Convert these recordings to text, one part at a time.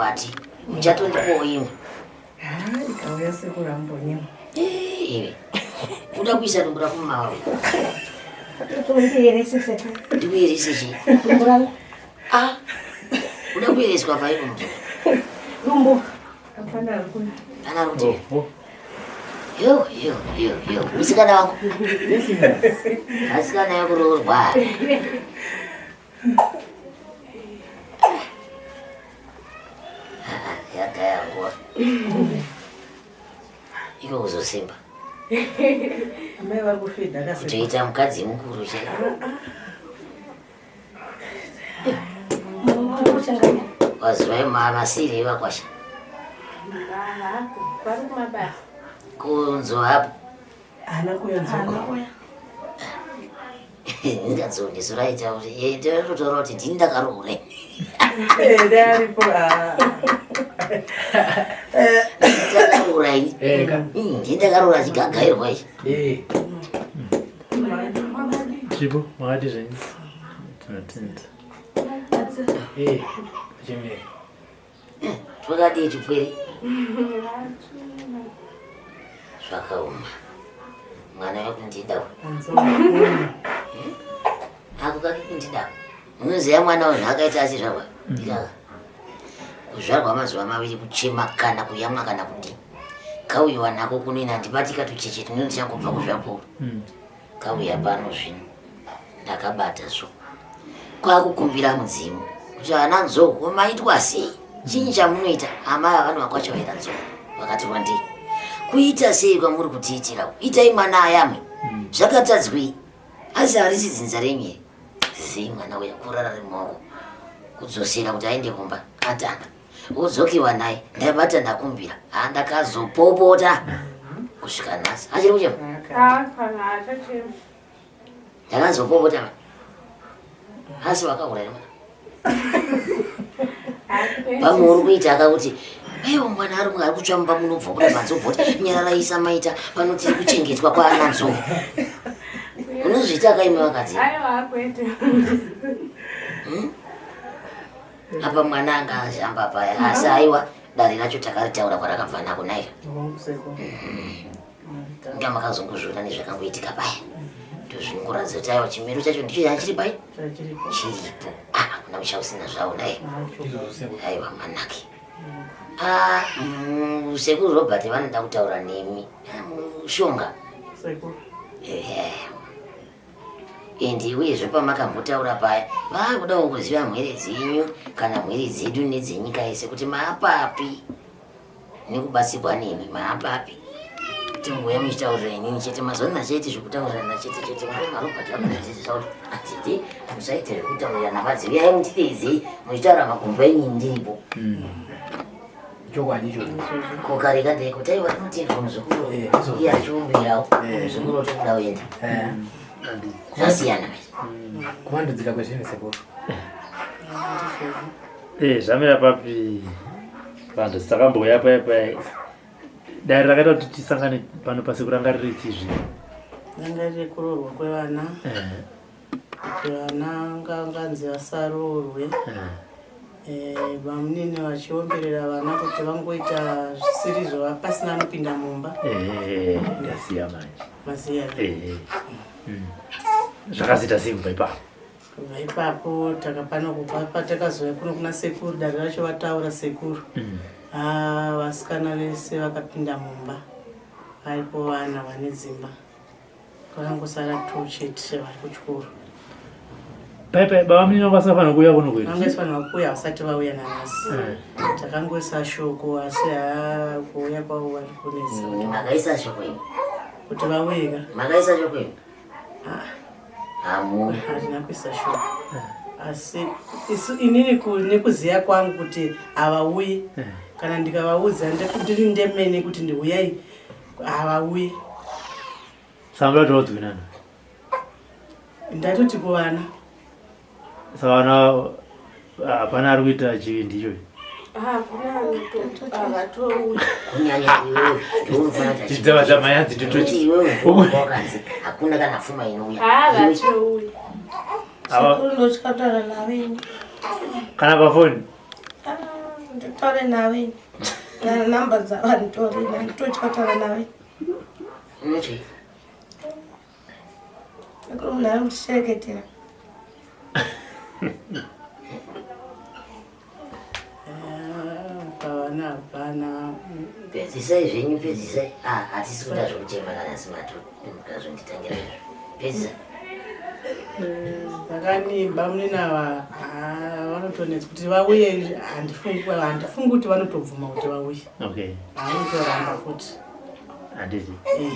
Mugwati muchatondipowo imwe. Ikauya sekuru ambonyimwa. Iwe uda kuisa dumbu rako mumawawa. Ndiyerese sekuru. Ndikuyerese chii? Dumbu rangu. Ah, uda kuyereswa paipo mtu. Dumbu. Hapana ari Pana ari kuti. Yo, yo, yo, yo. Musikana wangu. Asikana yekuroorwa. Yagaya nguva. Iko kuzosimba. Amai vari kufidha kasi. Kutoita mukadzi mukuru chaiye. Wazivai masiri evakwasha. Kunzo hapo. Haana kuuya nzoko. Ndinganzondiso raita kuti eh, ndinototaura kuti ndini ndakaroora. Eh, aripo. Ah. Ndakaroora ini. Eh, Ndini ndakaroora chigagairwa ichi. Eh. Chipo, makati zvenyu. Tinotenda. Eh, chimere. Twakadii tupwere? Zvakaoma. Mwana wekundida. Ako kake kundida. Munoziva mwana uyu akaita achizvarwa. Ndikaka. Kuzvarwa mazuva maviri kuchema kana kuyamwa kana kudii. Kauyiwa nako kuno ini handibati katucheche tunonzi changobva kuzvarwa. Kauya pano zvino ndakabata so kwakukumbira mudzimu kuti ana nzou maitwa sei chinyi chamunoita amai avano vakwacha vaira nzou vakati wandei kuita sei kwamuri kutiitira itai mwana ayamwe zvakatadzwei asi harisi dzinza renyu here sei mwana uya kurara rimaoko kudzosera kuti aende kumba atanga wodzokewa naye ndabata ndakumbira handakazopopota kusvika nhasi achiri kuchema ndakazopopota asi wakahura here mwana pamwe uri kuita akakuti aiwa mwana ari ari kutsva mumba munobva kuda panze ubva kuti nyararaisa maita pano tiri kuchengetwa kwaana nzou unozviita akaime vakadzi Apa mwana anga azhamba paya asi aiwa dare racho takaritaura kwarakabva nako nayo. Inga makazongozviona nezvakangoitika paya. Ndozvinongoratidza kuti aiwa chimiro chacho ndicho chachiri pai chiripo. Ah, hakuna musha usina zvawo naye. Aiwa manake. Ah, sekuru Robert vanoda kutaura nemi. Ah, mushonga. Sekuru. Ehe. And uyezve pamakambotaura paya vakudawo kuziva mhwere dzenyu kana mhwere dzedu nedzenyika yese kuti maapapi nekubatsirwa nemi maapapi tingouya muchitaurira inini chete mazuva ano achaiti zvekutaurirana chete chete marobert vakatidzidzisa kuti atete musaite zvekutaurirana vadziviyai mutideidzei muchitaura makumbo enyu ndiripo Chokwadi ichocho. Ko kare kadeko taiva tinotendwa muzukuru Eh, iye achiumbirawo Eh. muzukuru otobuda oenda. Eh. Zvasiyana manje. Kuvandudzika kwezvinhu sekuru. Eh, zvamira papi vanhu takambouya paya paya dare rakaita kuti tisangane pano pasi kurangarire chizvi Rangarire kuroorwa kwevana. Eh, Kuti vana nganzi vasaroorwe. Eh. Eh, bamunini vachiomberera vana kuti vangoita zvisirizvo pasina anopinda mumba. Eh, ndasiya manje. Masiya. Eh. Zvakazoita sei kubva ipapo? Kubva ipapo takapano kubva patakazouya kuno kuna sekuru dare racho vataura sekuru. Ah, vasikana vese vakapinda mumba. Varipo vana vane dzimba. Vakangosara two chete vari kuchikoro. Pai pai baba munini vanga vasingafanira kuuya kuno kwedu. Vanga vasingafanira kuuya vasati vauya nanhasi. Eh. Takangoisa shoko asi haa kuuya kwavo vari kunetsa. Makaisa shoko imi. Kuti vauye ka. Makaisa shoko imi. Ah. Hamuna. Hatina kuisa shoko. Asi isu inini nekuziya kwangu kuti havauyi. Eh. Kana ndikavaudza ndiri ndemene kuti ndiuyai havauyi. Saka muda kuti vaudzwe nani? Ndatoti kuvana. Saka vana hapana ari kuita chivindi ichochi. Kunyanya iwewe ndounofanira kuti Chidzava dzamayanzi Kuti iwewe ndowakanzi hakuna kana pfuma inouya. Havatouyi. Ava Sekuru ndotya kutaura navo ini. kana pafoni. Nditaure nawe. Kana namba dzavo handitorina, nditotya kutaura nawe. Unoti Sekuru munhu ari kutishereketera. Pavana hapana. Pedzisai zvenyu, pedzisai. Ah, hatisi kuda zvekuchema kana asi mato mukazonditangira izvo. Pedzisai. Vakanimba munina vanotonetsa kuti vauye, handifungi kuti vanotobvuma kuti vauye. Vanotoramba futi. Handiti? Eh.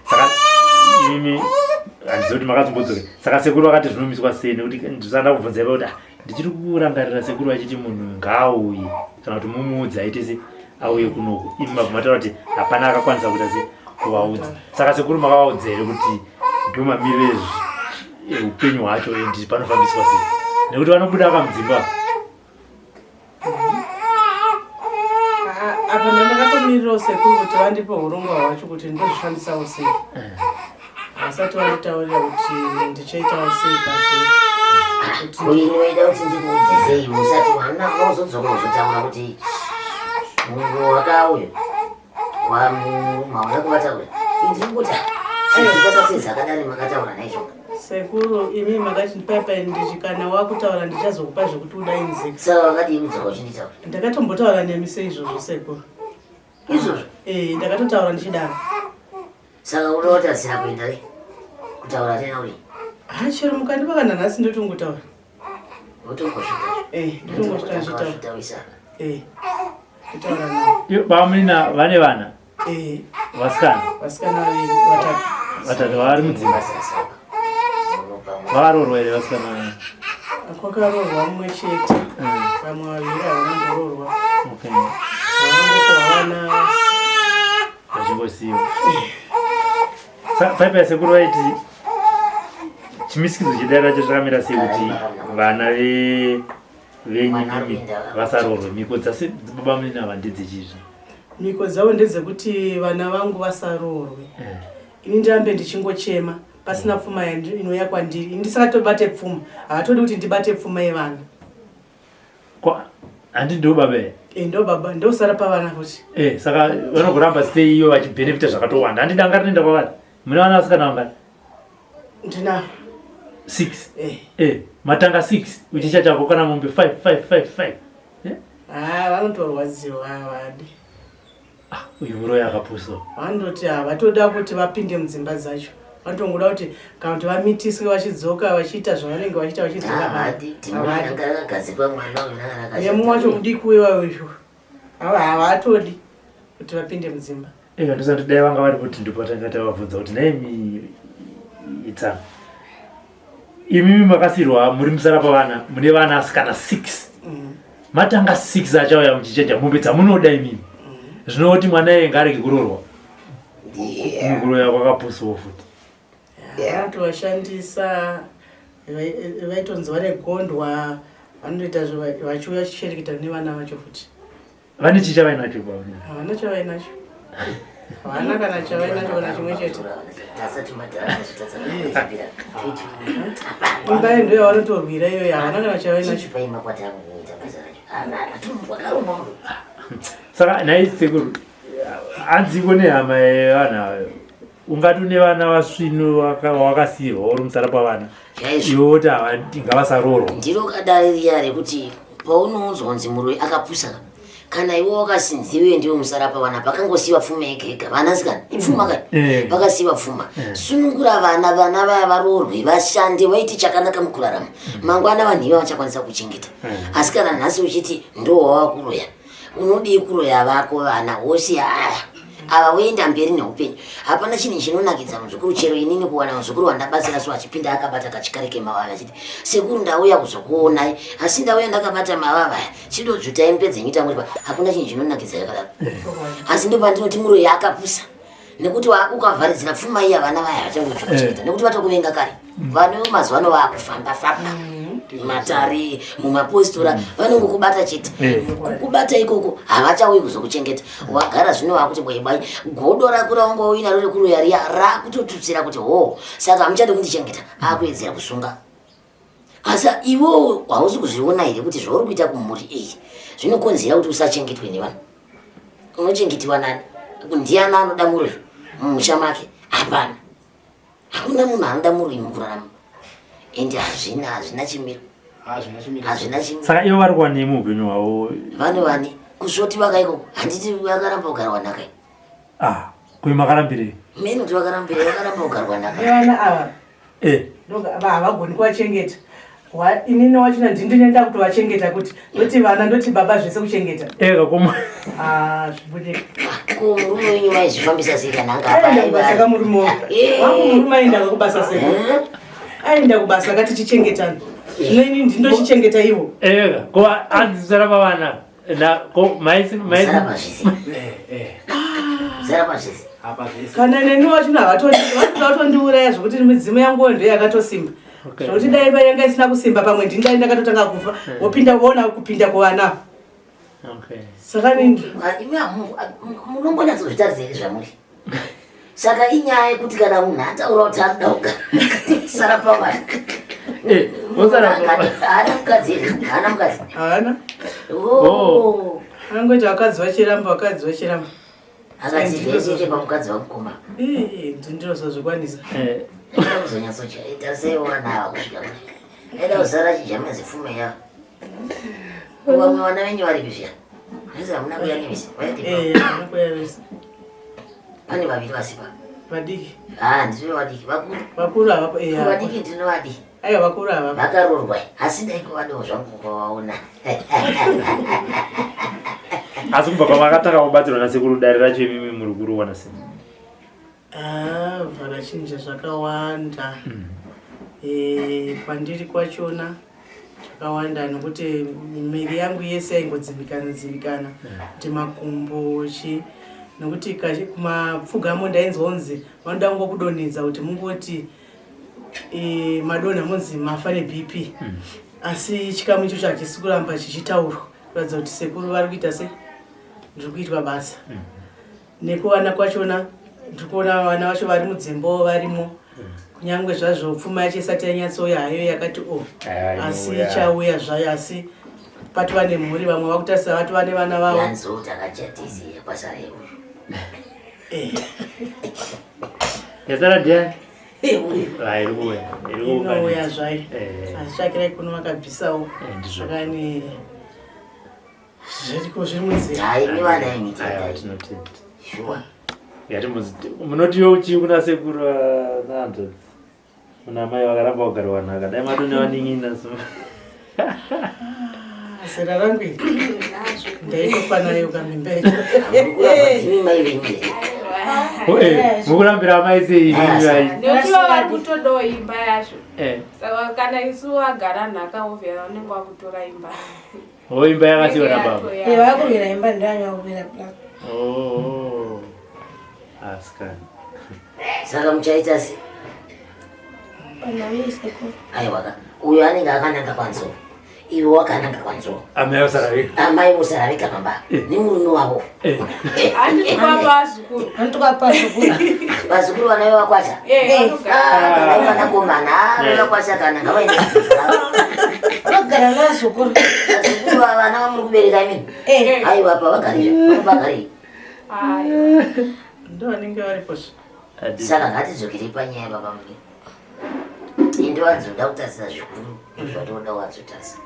Saka imimi handizivi kuti makazombodzoka, saka sekuru vakati zvinomiswa sei? Nekuti ndisanda kubvunza ipa kuti ndichiri kurangarira sekuru vachiti munhu ngaauye kana kuti mumuudze aite se auye kunoku. Imi mabva mataura kuti hapana akakwanisa kuita se kuvaudza. Saka sekuru makavaudza here kuti ndo mamiriro eupenyu hwacho and panofambiswa sei, nekuti vanobuda akamudzimba? Ah, apa ndandakatomirirawo sekuru kuti vandipe urongwa hwacho kuti ndozvishandisawo sei. Vasati vanditaurira kuti ndichaitawo sei pazviri. Kuini waida kuti ndikuudze sei usati wana unozodzoka kuzotaura kuti munhu wakauyo mauna kuvataura? Indiri kuti takapedza akadani makataura naizvo. Sekuru, imi makati paipai ndichi kana wakutaura ndichazokupa zvekuti udainzika. Saka wakadii kudzoka uchinditaura? Ndakatombotaura nemi seizvozvo, sekuru. Izvozvo? Eh, ndakatotaura ndichidaro. Saka uda kutarisira kuenda re kutaura tena uri? Ha, chero mukandipa kana nhasi ndotongotaura. Utongosvika. Eh, ndotongosvika ndichitaura. Ndotongosvika. Eh, kutaura naye. Iyo, bamunina vane vana? Eh. Vasikana? Vasikana vaviri, vatatu. Vatatu vari mudzimba. Vakaroorwa here vasikana? Kwakaroorwa mumwe chete. Vamwe vaviri havana. Vanongopuhwa vana. Vachingosiyiwa. Paipa yasekuru vaiti chimisikidzo chedare racho chakamira sei kuti vana venyu imi vasaroorwe? Miko dzase baba munini ava ndedzechizvi? Miko dzavo ndedzekuti vana vangu vasaroorwe, ini ndirambe ndichingochema pasina pfuma inouya kwandiri. Ini ndisakatobate pfuma, havatodi kuti ndibate pfuma yevana. Handi ndo baba here? E, ndo baba, ndosara pavana futi. Eh, saka vanogoramba sei iyo vachibhenefita zvakatowanda? Handi danga rinoenda kwavari? Mune vana vasikana vangani? Ndinavo. Six? Eh. Eh, matanga six uchicha chako kana mombe five five five five. Ha, vanotorwadziwa, havadi. Uyu muroyi akapusa. Vanototi havatoda kuti vapinde mudzimba dzacho, vanotongoda kuti kana kuti vamitiswe vachidzoka vachiita zvavanenge vachiita vachidzoka. Havadi. Havadi. Rakagadzikwa mwana uyu. Nemumwe wacho mudiki wewayo, havatodi kuti vapinde mudzimba. Eh, handisati dai vanga vari kuti ndopatanga tavabvunza kuti naimi itsano imimi makasirwa muri musara pavana, mune vana asikana six. Matanga six achauya muchichenja mombe dzamunoda imimi, zvinoti mwana iye ngaarege kuroorwa. Kuroya kwakapusawo futi. Vanotovashandisa, vaitonzi vane gondwa, vanotoita vachiuya vachishereketa nevana vacho futi. Vane chii chavainacho baba? Havana chavainacho, havana kana chavainacho kana chimwe chete. Tasati madhara zvitatsakapira. Imba ye ndo yavanotorwira iyoyo, havana kana chavainacho. Paima kwatangu kuita basa racho wakaromba. Saka nhai sekuru, hanziko nehama yevanhu ava, ungati une vana vasvinu wakasiyirwa uri musara pavana, Chaizvo. iwe woti ava ngavasaroorwa? Ndiro kadare riya rekuti paunonzwa kunzi muroyi akapusa, kana iwe wakasinziwe ndiwe musara pavana, pakangosiyiwa pfuma yega yega, vanasikana ipfuma kani. Pakasiyiwa pfuma, sunungura vana, vana vaya varoorwe, vashande, vaite chakanaka mukurarama. Mangwana vanhu iva vachakwanisa kuchengeta. Asi kana nhasi uchiti ndo wava kuroya, unodii kuroya vako vana wosiya aya ava woenda mberi neupenyu? Hapana chinhu chinonakidza muzukuru, chero inini kuwana muzukuru wandabatsira so achipinda akabata kachikari kemavava achiti, "Sekuru, ndauya kuzokuonai, asi ndauya ndakabata mavava aya, chidodzvutai mupedze tamuripa." Hakuna chinhu chinonakidza yakadaro. Asi ndopandinoti muroyi akapusa, nekuti ukavharidzira pfuma iya, vana vaya havachangodzvikuchengeta, nekuti vatokuvenga kare. Vana vemazuva ano vaakufamba famba matare, mumapostora, vanongokubata chete. Kukubata ikoko havachauyi kuzokuchengeta. Wagara zvino vakuti bwaibai, godo rako raunga uinaro rekuroya riya rakutotutsira kuti ho, saka hamuchadi kundichengeta. Akuedzera kusunga. Asi iwewo hausi kuzviona here kuti zvauri kuita kumhuri iyi zvinokonzera kuti usachengetwe nevanhu? Unochengetiwa nani? Ndiani anoda muroyi mumusha make? Hapana. Hakuna munhu anoda muroyi mukurarama. Ende hazvina hazvina chimiro. Hazvina chimiro. Saka ivo vari kuwanei muupenyu hwavo? Vane kusvoti vakaiko handiti vakaramba kugarwa nhaka. Ah, kuyi makarambirei? Mene kuti vakarambirei vakaramba kugarwa nhaka. Vana ava. Eh. Havagoni kuvachengeta. Inini wachona ndini ndinoenda kutovachengeta kuti ndoti vana ndoti baba zvese kuchengeta. Ega koma. Ah, zvibudike. Ko murume wenyu vaizvifambisa sei kana anga Aenda kubasa ka murume wangu. Wangu murume aenda kubasa sei? Aenda kubasa kati chichengetana. Zvino inini ndindochichengeta ivo. Ega, ko anzisara pavana. Na ko maisi maisi. Zara pazvese. Zara pazvese. Kana neni wachona havatondiuraya zvekuti midzimu yangu ndiyo yakatosimba. Zvekuti dai vai yanga isina kusimba pamwe ndini dai ndakatotanga kufa wopinda woona kupinda kuvana. Okay. Saka nini Imi munombonyatsozvitaridza here zvamuri? Saka inyaya yekuti kana munhu ataura kuti anoda kugara sara pavana. Eh, wosara pavana. Haana mukadzi here? Haana mukadzi. Haana. Oh. Angoita vakadzi vachiramba vakadzi vachiramba. Akati zvese pamukadzi wamukoma. Ii ndinozozvikwanisa. Eh. Aida kuzonyatsoita sei wana ava kusvika kuzvi. Aida kuzara chijamedzi pfume yavo. Vamwe vana venyu varipi zviya? Nhasi hamuna kuya nevese. Vaendepi? Eh, hamuna kuya vese. Pane vaviri vasipa. Vadiki. Ah, ndizvo vadiki vakuru. Vakuru havapo. Eh, vadiki ndinovadi. Aiwa vakuru havapo. Vakaroorwa. Asi dai kuvadawo zvangu kuvaona. Asi kubva pamakatanga kubatsirwa nasekuru dare racho imimi muri kuruwana sei? Ah, vakachinja zvakawanda. Kwandiri kwachona zvakawanda nokuti miviri yangu yese yaingodzimbikana dzimbikana kuti makumbo chi nokuti kumapfugamo ndainzwa kunzi vanoda kungokudonhedza kuti mungoti madonha munzi mafa neBP. Asi chikamu ichocho hachisi kuramba chichitaurwa kuratidza kuti sekuru vari kuita sei, ndiri kuitwa basa. Nekuwana kwachona ndiri kuona vana vacho vari mudzimbawo varimo, kunyange zvazvo pfuma yacho isati yanyatsouya hayo yakati o, asi ichauya zvayo. Asi patova nemhuri, vamwe vakutarisa vatova nevana vavo. Yanzo takachatisi kwasara uyu. Yasara ndiani? Ah, iri kuuya. Iri Inouya kuuya. zvayo, asi tsvakirai kuno vakabvisawo. Ndizvo. Saka ni zviriko zviri munzira. Hai, imi vana imi Aiwa, tendai. tinotenda. Shuwa. Yatimbozi munotiwo chii kuna sekuru nahanzvadzi? Kuna mai vakaramba kugarwa nhaka. Dai matone vanin'ina so. Zera rangu iri ndaitofa kamimba yacho. Muri kuramba ndimi mai venyu here? Oh, mukurambira amai sei imi vai? Nekuti ivo vari kutodawo imba yacho. Eh. Saka kana isu wagara nhaka ovhera vanenge vakutora imba. Oh, imba yakasiyiwa nababa. Eh, vakurwira imba ndanya kurwira plus. Oh. Asikana. Saka muchaita sei? Panauye sekuru. Aiwa ka. Uyo anenge akananga kwanzou. Iwe wakananga kwanzou. Amai vasara vega. Amai vosara vega pamba. Nemurume wavo. Handiti kwapa vazukuru. Handiti kwapa vazukuru. Vazukuru vana vevakwasha. Eh, vanogara. Ah, kana vanakomana, ah, vevakwasha kana ngavaende kudzidza ravo. Vanogara nevazukuru. Vazukuru vana vamuri kubereka imimi. Eh. Aiwa pa vagarira, vagari. Ndo vanenge varipo. Saka ngatidzokerei panyaya baba mune. Ini ndowanzoda kutarisa zvikuru ndozvatoda wanzotarisa.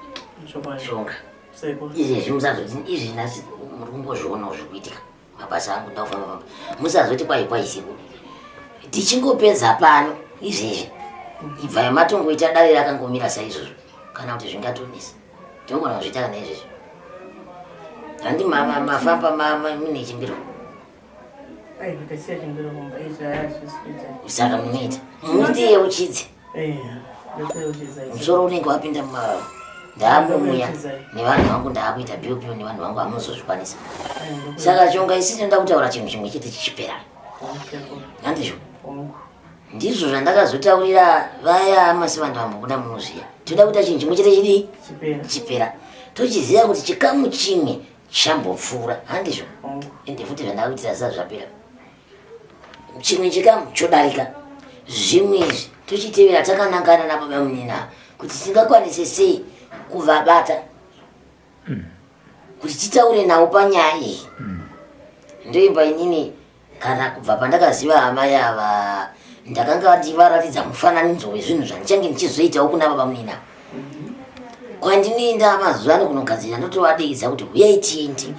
Chokwadi. Shonga. Sekuru. Izvezvi musazoti izvi nhasi muri kungozvionawo zviri kuitika. Mabasa angu ndakufamba famba. Musazoti kwai kwai sekuru. Tichingopedza pano izvezvi. Ibvai matongoita dare rakangomira saizvozvo kana kuti zvingatonesa. Tinogona kuzviita kana izvezvi. Handi mafamba mune chimbiro. Aiwa, tasiya chimbiro kumba izvi hazvisi kuita. Saka munoita. Mutiyeuchidze. Eh, ndotiyeuchidza. Musoro unenge wapinda mumavava. Ndaamumuya nevanhu vangu, ndaakuita biu biu nevanhu vangu, hamuzozvikwanisa. Saka chonga isi tinoda kutaura chinhu chimwe chete chichipera. Handizvo? Ndizvo zvandakazotaurira vaya masi vanhu vambobuda munozviya. Toda kuita chinhu chimwe chete chidii? Chipera. Chipera. Tochiziva kuti chikamu chimwe chambopfuura, handizvo? Ende futi zvandakuitira zisa zvapera. Chimwe chikamu chodarika. Zvimwe izvi tochitevera takanangana nababa munina. kuti tingakwanise sei kuvabata kuti titaure navo panyaya iyi. Ndoimba inini kana kubva pandakaziva amai ava ndakanga ndivaratidza mufananidzo wezvinhu zvandichange ndichizoitawo kuna baba munina. Kwandinoenda mazuva ano kunogadzirira ndotovadeedza kuti huyai tiende.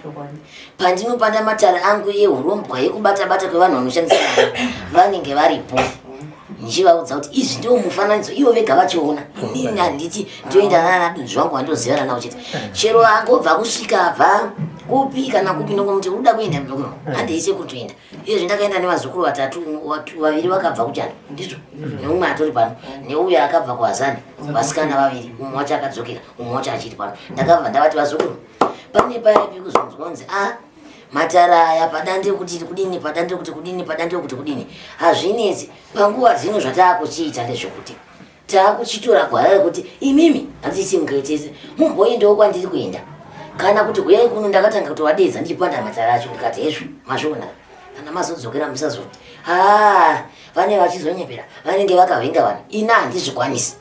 Pandinopanda matare angu ehurombwa yekubata bata kwevanhu vanoshandisa vana vanenge varipo ndichivaudza kuti izvi ndiwo mufananidzo ivo vega vachiona. Inini handiti ndoenda nana dunzvi wangu wandozivana nawo chete. Chero angobva kusvika abva kupi kana kupi ndongomuti uda kuenda muzukuru handiise kutoenda. Izvi ndakaenda nevazukuru vatatu, vaviri vakabva kuchando ndizvo neumwe atori pano neuyo akabva kuhazani vasikana vaviri umwe wacho akadzokera umwe wacho achiri pano. Ndakabva ndavati vazukuru pane paya pekuzonzwa kunzi a matara aya padande kuti kudini padande kuti kudini padande kuti kudini hazvinetsi panguva dzino zvataakuchiita ndezvekuti taakuchitora gwara rekuti imimi handisi mukaitese mumboendawo kwandiri kuenda kana kuti huyai kuno. Ndakatanga kutovadeedza ndichipanda matara acho ndikati hezvo mazviona kana mazodzokera musazoti haa vane vachizonyepera vanenge vakavenga vanhu. Ini handizvikwanisi,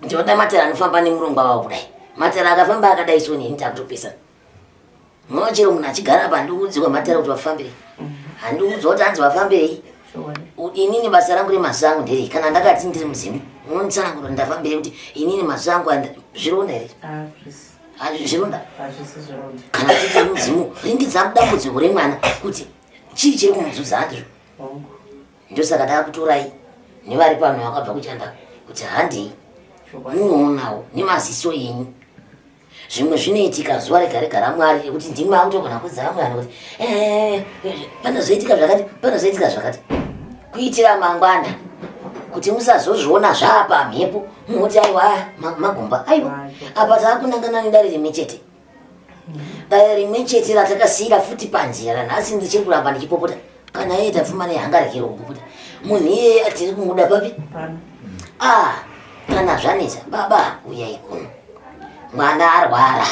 ndinoda matara anofamba nemurongwa wavo kudai. Matara akafamba akadai so neni takutopesana. Munoona chero munhu achigara apa handikuudzirwa matara kuti vafambirei, handikuudzwa kuti hanzi vafambirei. Inini basa rangu remasango nderei? Kana ndakati ndiri muzimu unonditsanangura kuti ndafambirei kuti inini masango zvironda here? Zvironda kana titi muzimu ringidza dambudziko remwana kuti chii chiri kumudzudza handizvo. Ndosaka ndakutorai nevari pano vakabva kuchanda kuti handei munoonawo nemaziso enyu zvimwe zvinoitika zuva rega rega raMwari rekuti ndimi akutogona kuudza vamwe vanhu kuti panozoitika zvakati panozoitika zvakati kuitira mangwana kuti musazozviona zvaapa mhepo muti aiwa magomba aiwa apa taakunangana nedare rimwe chete, dare rimwe chete ratakasiyira futi panzira ranhasi ndichiri kuramba ndichipopota. Kana iye Tapfuma nehangarekero kupopota munhu iyeye tiri kumuda papi? Ah, kana zvanetsa baba uyai kuno, mwana arwara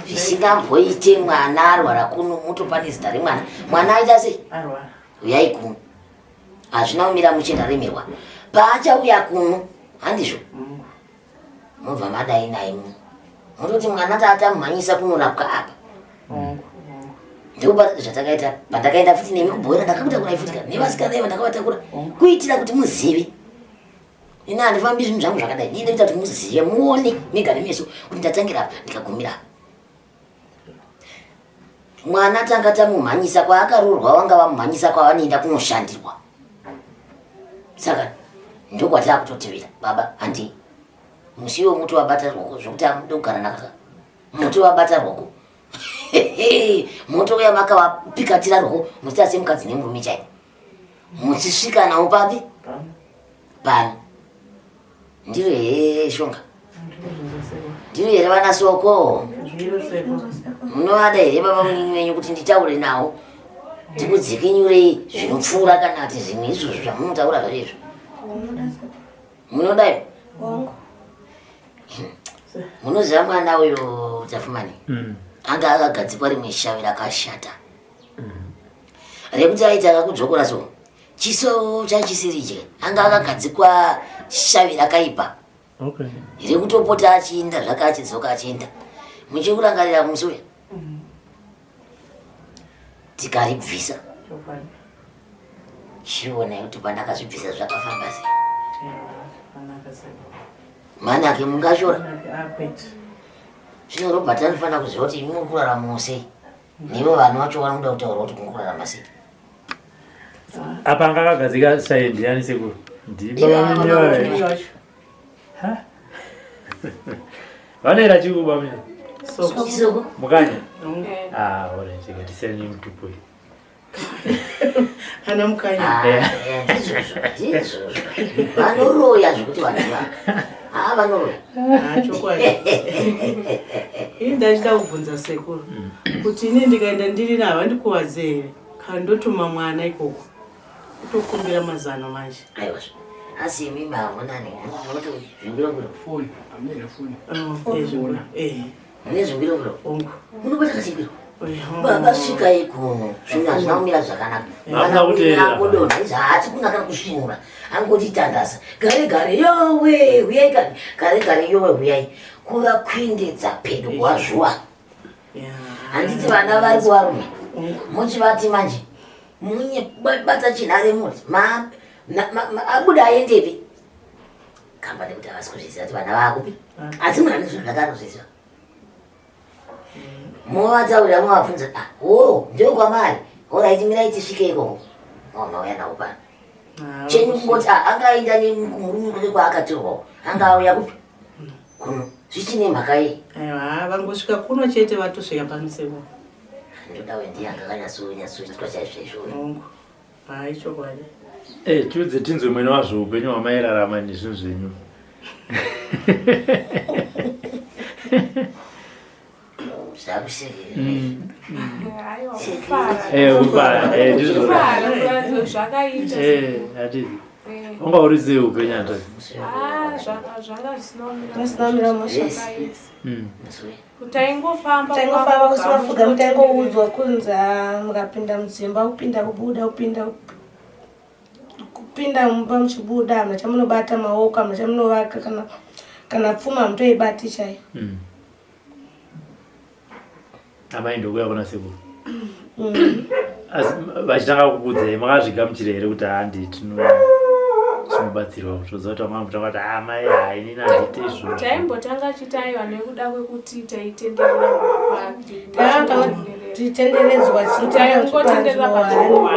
zvisingamboite, mwana arwara kuno mutopa nezita remwana, mwana aita sei, uyai kuno. Hazvina kumira mushe, ndaremerwa. Paachauya kuno handizvo mobva madai naye muno mototi mwana taatamumhanyisa kunorapwa apa. Ndikupa zvatakaita pandakaenda futi nemi kubhora ndakakutakurai futi kana nevasikana iva ndakavatakura kuitira kuti muzive ini handifambi zvinhu zvangu zvakadai. Nii ndinoita kuti muzive muone mega nemeso kuti ndatangira apa ndikagumira apa. Mwana tanga tamumhanyisa kwaakaroorwa, vanga vamumhanyisa kwavanoenda kunoshandirwa, saka ndokwatakutotevera. Baba handei musi iwo muti wabata rwoko zvokuti amude kugara nakaka muti wabata rwoko moto uya makavapikatira rwoko muchiita semukadzi nemurume chaivo muchisvika nawo papi pano. Ndiro here shonga? Ndiro here vana soko? Munovada here baba munini wenyu kuti nditaure nawo tikudzikinyurei zvinopfuura kana kuti zvimwe izvozvo zvamunotaura zvacho izvo munodai? Munoziva mwana uyo Tafumani anga akagadzikwa rimwe shavi rakashata rekuti aiti akakudzvokora so chiso chachisiri anga akagadzikwa shavi rakaipa rekutopota achiinda zvake achidzoka achiinda. Muchikurangarira musi uya tikaribvisa, chionai kuti pandakazvibvisa zvakafamba sei. Manake mungashora zvino Robert anofanira kuziva kuti imi muri kuraramawo sei nevo vanhu vacho vanoda kutaura kuti muri kurarama sei. Apa anga akagadzika sai ndiani sekuru? Ndibaba mini vayo. Vanoera chii baba mini? Soko. Mukanya. Ah, ore chika tisiyane mutupo. Ana Mukanya. Ah, ndizvozvo ndizvozvo, vanoroya zvekuti vanhu ivava haa vanoroya. Ah, chokwadi. Ini ndachida kubvunza sekuru kuti ini ndikaenda ndiri navo handikuvadze here kana ndotuma mwana ikoko kutokumbira mazano manje? Aiwa, asi imimi hamunani munoti zvingwirongwiro? Foni, amene foni. Oh, eh, mune zvingwirongwiro? Ongu. Munobata kachingwiro? Baba svikai kuno zvinhu hazvina kumira zvakanaka. Hamuna kuteerera. Angodonha izvi haasi kunaka kusvinura angoti tandasa gare gare yowe huyai kani gare gare yowe huyai kuvakwindedza pedo kwazvuwa handiti vana vari kuvarume muchivati manje munye bata chinhare muti abuda aendepi kamba nekuti havasi kuzviziva kuti vana vakupi asi munhu ane zvinhu zvake anozviziva movataurira movabvunza ah, o ndokwamari oraiti mirai tisvike ikoko mauya navo pano ah, chenyu kungoti ah, angaenda nemurume kwake kwaakatorwawo anga auya kupi kuno zvichine mhaka yei aiwa vangosvika kuno chete vatosvika pano seko ndoda uyu ndiye anga akanyatsonyatsoitwa chaizvo izvo Hayi chokwadi. Eh, tiudze tinzwe mwene wazvo upenyu hwamairarama nezvinhu zvenyu. Zvakusekera. Aiwa, kufara. Eh, kufara. Eh, ndizvo. Kufara, kuratidza zvakaita. Eh, hatidi. Eh. Wanga uri sei upenyu hanzvadzi? Ah, zvanga zvisina kumira Zvisina kumira mushe. Zvakaita. Taingofamba Taingofamba kusina fuga taingoudzwa kunzi ah, mukapinda mudzimba kupinda kubuda kupinda kupinda mumba muchibuda hamuna chamunobata maoko hamuna chamunovaka kana kana pfuma hamutoibati chaiyo. Amai ndokuya kuna sekuru. Asi vachitanga kukuudzai makazvigamuchira here kuti handi tino tinobatsirwa kutoziva kuti vamwe vamutanga kuti ah mai hai inini handiite izvozvo. Taimbotanga chitaiwa nekuda kwekuti taitenderera Takanga tichitenderedzwa taingotenderera panzvimbo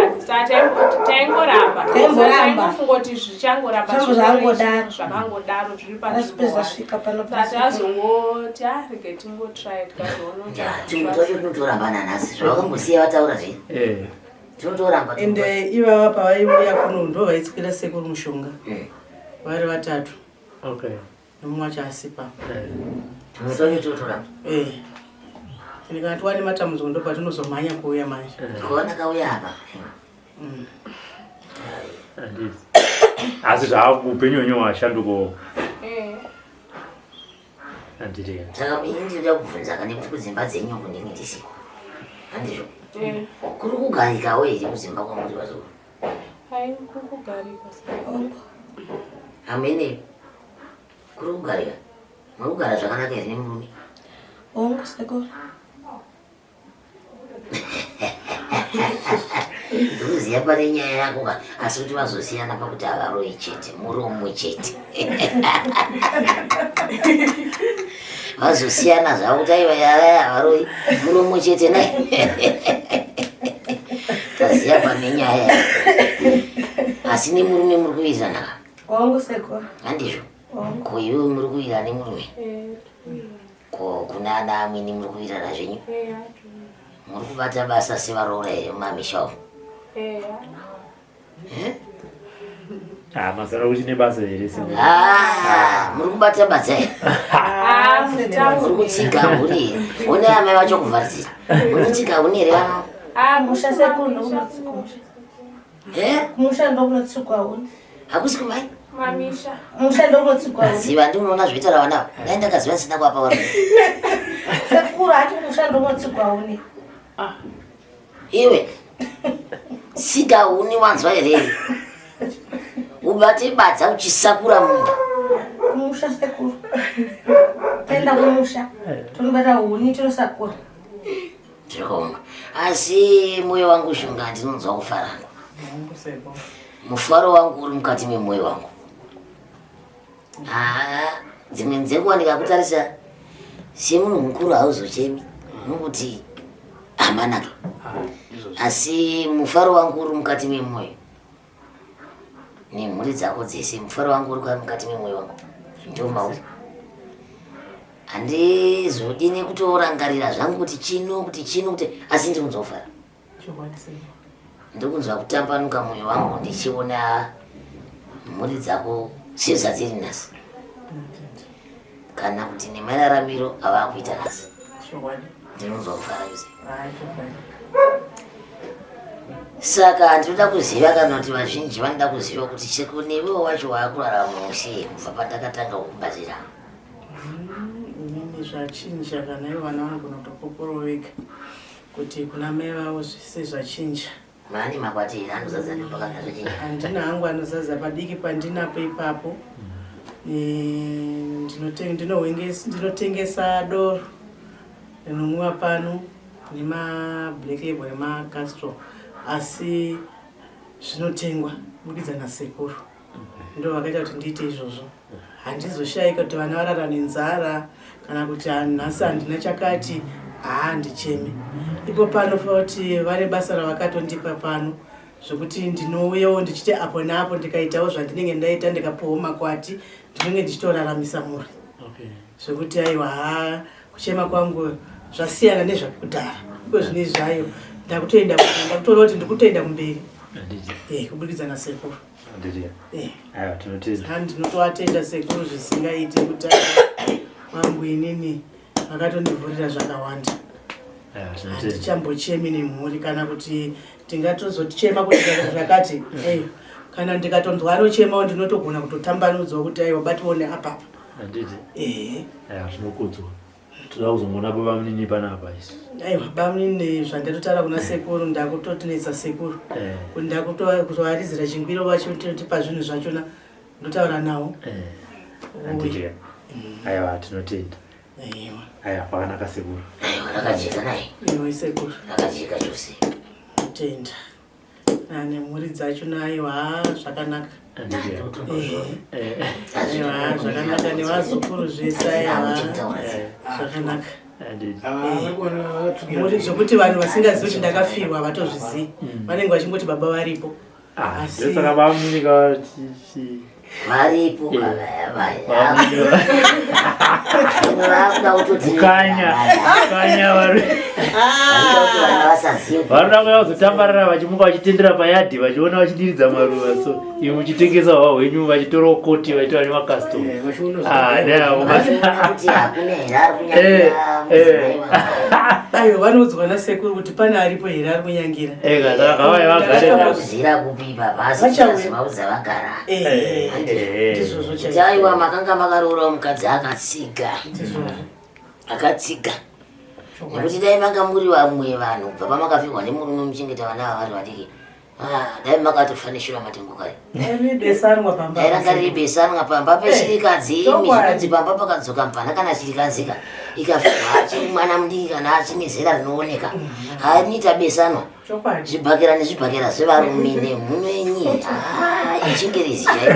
taingoramba Taimboramba. taingofunga kuti zvichangoramba Zvambo zvakangodaro. zvakangodaro zviri Asi pezvasvika pano panzvimbo tazongoti arege tingotry tikazoona kuti Tumwe twacho tinotoramba nanhasi zvavakambosiya vataura zve Eh. tinotoramba ende ivava pavaiuya kuno ndo vaitswira sekuru mushonga vari vatatu Okay. nemumwe wacho asipa tumwe twacho tinotoramba Eh. Ende kana tiwane matambudziko ndo patinozomhanya kuuya manje kuona kauya apa Handiti. Asi zvaakuupenyu hwenyu hwashandukawo. Eh. Handiti. Saka ini ndinoda kubvunza kana kuti kudzimba dzenyu uku ndinge ndisiko handizvo Eh. kuri kugarikawo here kudzimba kwamuri vazukuru Hai kukugarika hamene kuri kugarika muri kugara zvakanaka here nemurume Hongu sekuru. Ndikuziva pane nyaya yako ka asi kuti vazosiyana pakuti havaroyi chete muromo chete vazosiyana zvavo kuti aiwa yava havaroyi muromo chete nai taziva pane nyaya yako asi nemurume muri kuwirirana ka Hongu sekuru. handizvo Hongu. ko iwewe muri kuwirirana nemurume Eh. ko kuna ana amweni muri kuwirirana zvenyu Eh. muri kubata basa sevaroora here mumamisha umu Eh. Ah, mazara kuti nebasa here sekuru. Ah, muri kubata basa here Ah, muri mutauri. kutsiga huni here huni amai vacho kuvharisira muri kutsiga huni here vano Ah, Musha sekuru ndokunotsikwa. Eh? Musha ndokunotsikwa huni. hakusi kumai Mamisha. Musha ndokunotsikwa huni. ziva ndinoona zvoita ravana dai ndakaziva ndisina kuapa varume Sekuru hati musha ndokunotsikwa huni. iwe siga huni wanzwa here ubate badza uchisakura munda Kumusha sekuru. Taenda kumusha. Tonobata huni tinosakura. Zvakaoma asi mwoyo wangu shunga ndinonzwa kufarana Hongu sekuru. mufaro wangu uri mukati memwoyo wangu haa dzimwe dzenguva ndikakutarisa semunhu mukuru hauzochemi nokuti hamanake asi mufaro wangu uri mukati memwoyo nemhuri dzako dzese mufaro wangu uri mukati memwoyo wangu ndomauri handizodi nekutorangarira zvangu kuti chino kuti chino kuti asi ndikunzwa kufara Chokwadi sekuru. ndikunzwa kutambanuka mwoyo wangu ndichiona mhuri dzako sezvadziri nhasi kana kuti nemararamiro avakuita nhasi Chokwadi. ndinonzwa kufara yose Hai chokwadi. saka ndinoda kuziva kana kuti vazhinji vanoda kuziva kuti chekunewewo wacho waakurarama sei kubva pandakatanga kukubatsira Inini zvachinja kana ivo vana vanogona kutopoporo vega. Kuti kuna mai vavo zvese zvachinja. Mani makwati here anozadza nyumba kana zvachinja? Handina hangu anozadza padiki pandinapo ipapo. Eh, ndinotengesa doro rinomwiwa pano nemablack label nemacastro asi zvinotengwa kubudikidza nasekuru ndo vakaita kuti ndiite izvozvo handizoshaika kuti vana varara nenzara kana kuti nhasi handina chakati haa ndicheme ipo pano futi vane basa ravakatondipa pano zvekuti ndinouyawo ndichiti apo neapo ndikaitawo zvandinenge ndaita ndikapuwawo makwati ndinenge ndichitoraramisa mhuri zvekuti aiwa haa kuchema kwangu zvasiyana nezvakudhara iko zvine zvayo ndakutoenda ndakutoona kuti ndikutoenda kumberi eh, kubudikidza nasekuru eh. Ndinotoatenda sekuru zvisingaiti kuti wangu inini vakatondivhurira zvakawanda handichambochemi nemhuri kana kuti tingatozochema kuti zvakati eh, kana ndikatonzwa anochemawo ndinotogona kutotambanudzwa kuti aiwa batione apapa handiti eh. Zvinokudzwa toda kuzongoona babamunini panapa isu aiwa bamunini zvandatotaura kuna sekuru ndakutotinetsa sekuru eh. kuti ndakutovarizira chingwiro vacho tipa zvinhu zvachona ndotaura nawo eh. handiti aiwa tinotenda aiwa pakanaka sekuru aiwa rakajeka naye iwe sekuru rakajeka chose tenda nemhuri dzacho naiwa zvakanaka aiwa zvakanaka nevazukuru zvese aiwa zvakanaka mhuri zvekuti vanhu vasingazivi kuti ndakafirwa havatozvizivi mm. vanenge vachingoti baba varipo ah, asi saka bamunika varipo mukanya mukanya vari vanoda kuya kuzotambarara vachimuka vachitendera payadhi vachiona vachidiridza maruva so imi muchitengesa hwa hwenyu vachitora koti vachitora nemakastoma Ayo vanoudzwa nasekuru kuti pane aripo here ari kunyangira. Ega saka vaya vagare. Kuzira kupi baba asi vaudza vagara. Eh, eh, ndizvozvo chaizvo. Aiwa makanga makaroora mukadzi akatsiga. Ndizvozvo. Akatsiga. Nekuti dai manga muri vamwe vanhu kubva pamakafirwa nemurume muchengeta vana ava vari vadiki. Ah, dai makatofa neshura matengo kare. Besanwa pamba. Dai ranga riri besanwa pamba peshirikadzi imi zvinonzi pamba pakadzoka mvana kana shirikadzika ikafa hachi mwana mudiki kana achine zera rinooneka. Haaniita besanwa. Zvibhakera nezvibhakera zvevarume nemhuno yenyi. Ah, ichingerezi chaiyo.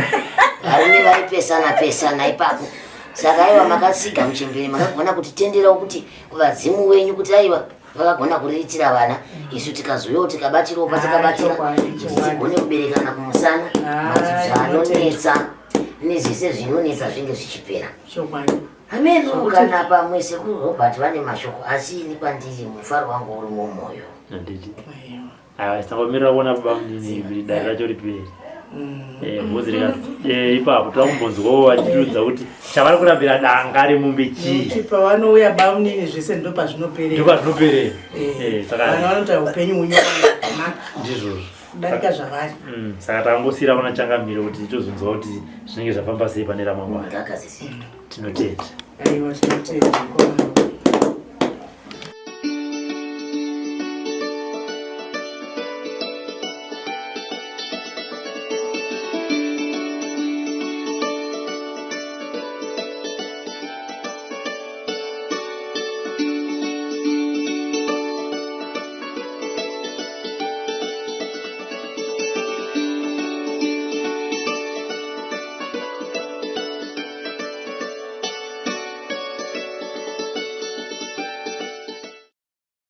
Varume vaipesana pesana ipapo. Saka aiwa makatsiga muchembere makagona kutitenderawo kuti kuvadzimu wenyu kuti aiwa vakagona kuriritira vana isu tikazouyawo tikabatirawo patakabatira kuti tigone kuberekana kumusana madzibza anonetsa nezvese zvinonetsa zvinge zvichipera hameno kana pamwe sekuru robert vane mashoko asi ini kwandiri mufaro wangu uri mumwoyo Aiwa tisangomirira kuona baba munini kuti dare racho ripere. Eh, bhozi rika eh ipapo toda kumbonzwawo vachitiudza kuti chavari kurambira danga remombe chii. Nekuti pavanouya bamunini zvese ndopazvinoperera. Ndopazvinoperera. Eh, saka vana vanoita upenyu hunyowani hwakanaka ndizvozvo. kudarika zvavari. Saka tangosiyira kuna changamire kuti tozonzwa kuti zvinenge zvafamba sei pane ramangwana. Ngakazisi. Tinotenda. Aiwa tinotenda mukoma.